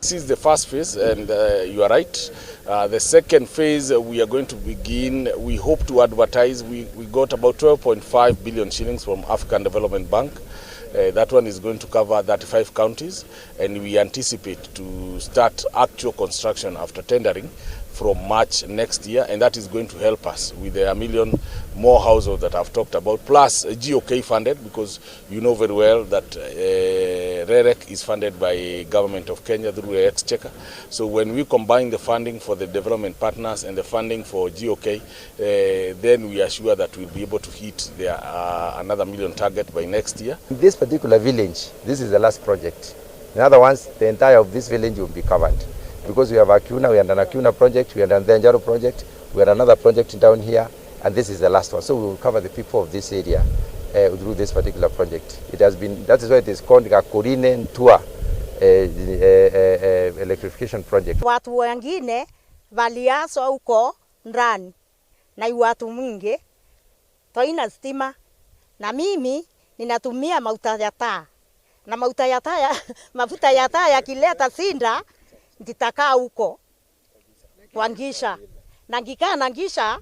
This is the first phase, and you are right. The second phase, we are going to begin, we hope to advertise. We got about 12.5 billion shillings from African Development Bank. That one is going to cover 35 counties, and we anticipate to start actual construction after tendering from March next year, and that is going to help us with the 1 million more households that I've talked about, plus GOK funded, because you know very well that REREC is funded by government of Kenya through the Exchequer. So when we combine the funding for the development partners and the funding for GOK, then we are sure that we'll be able to hit the another million target by next year. In this particular village, this is the last project. In other words, the entire of this village will be covered. Because we have Akuna, we have an Akuna project, we have an Njanjaru project, we have another project down here, and this is the last one. So we will cover the people of this area through this particular project. It has been, that is why it is called Gakorine Ntua electrification project. Watu wengine waliaswa huko ndani na watu mwingi toina stima, na mimi ninatumia mafuta ya taa na mafuta ya taa, mafuta ya taa yakileta sinda nitakaa huko kwa ngisha na ngikaa na ngisha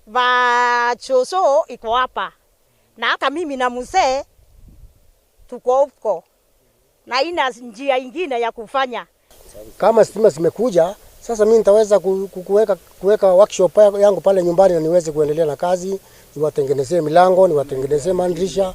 vachoso iko hapa na hata mimi na mzee tuko huko na ina njia ingine ya kufanya. Kama stima zimekuja sasa, mimi nitaweza kuweka workshop yangu pale nyumbani na niweze kuendelea na kazi, niwatengenezee milango, niwatengenezee madirisha.